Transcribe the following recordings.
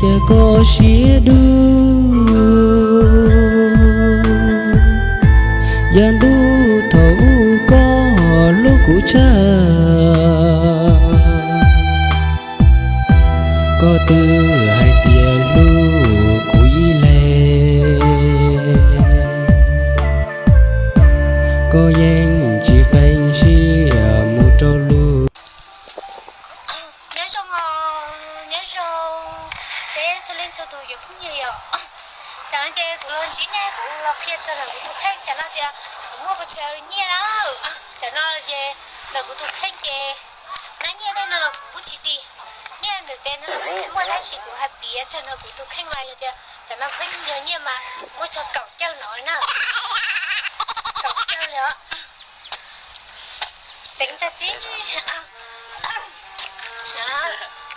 Tias koj siab dub, yav ntuj thaum ub koj hlub kuv tshaj, koj twb hais tias hlub kuv ib leeg, koj yeej tsis qee siab mus rau lub. Nyob zoo, nyob zoo peb txhua leej txhua tus cov phooj ywg yom. Tsam no ces kuv los ntsib nej, kuv los qhia txog ntawm kuv tus kheej, tsam no tias kuv muaj pes tsawg nyiaj na. Tsam no ces ntawm kuv tus kheej ces nab nyiaj tej no los kuv pub tsis dim, nyiaj ntawm tes no los kuv tsis muaj tab sis kuv hais piav txog ntawm kuv tus kheej mas yog tias tsam no kheej yog nyiaj mas muaj txog kaum cawj no na. Kaum cawj li os. Teev tag tib,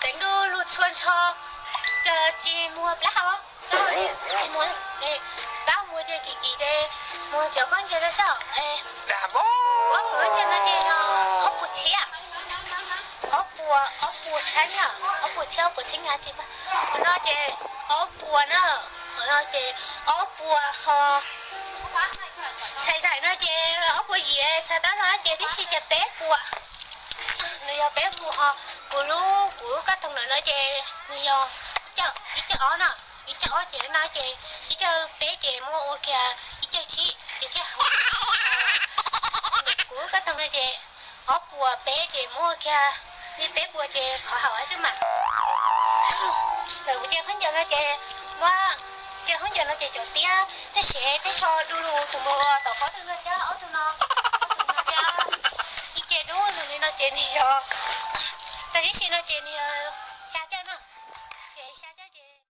teev du lug txhua nrho, ces tsis muag plab hau, plab hau, tsis muag, plab muag ces kim kim ces muag cov khaub ncaws no xwb. Khaub ncaws no ces yog ob puas txhiab, ob puas, ob puas txhiab na, ob puas txhiab ob puas txhiab na tsis, no ces ob puas na, no ces ob puas ho xais xais no ces ob puas yim, xais tab no ces tib si ces peb puas. Nws yog peb puas ho kuv lub, kuv lub kab toog ntawm no ces nws yog ib cawj ob na, ib cawj ob ces no ces ib cawj peb ces muab ua kiag ib cawj tsib ces thiaj hauv. Kuv lub kab toog no ces ob puas peb ces muab ua kiag li peb puas ces qhov hauv xwb mas. Ntawm kuv cov khaub ncaws no ces muab, cov khaub ncaws no ces cov tiab, tej sev tej tso du lug tus mus ua tom qab tug no thiab ob tug no, ob tug no thiab ib ce dub li no ces nws yog, tag tib si no ces nws yog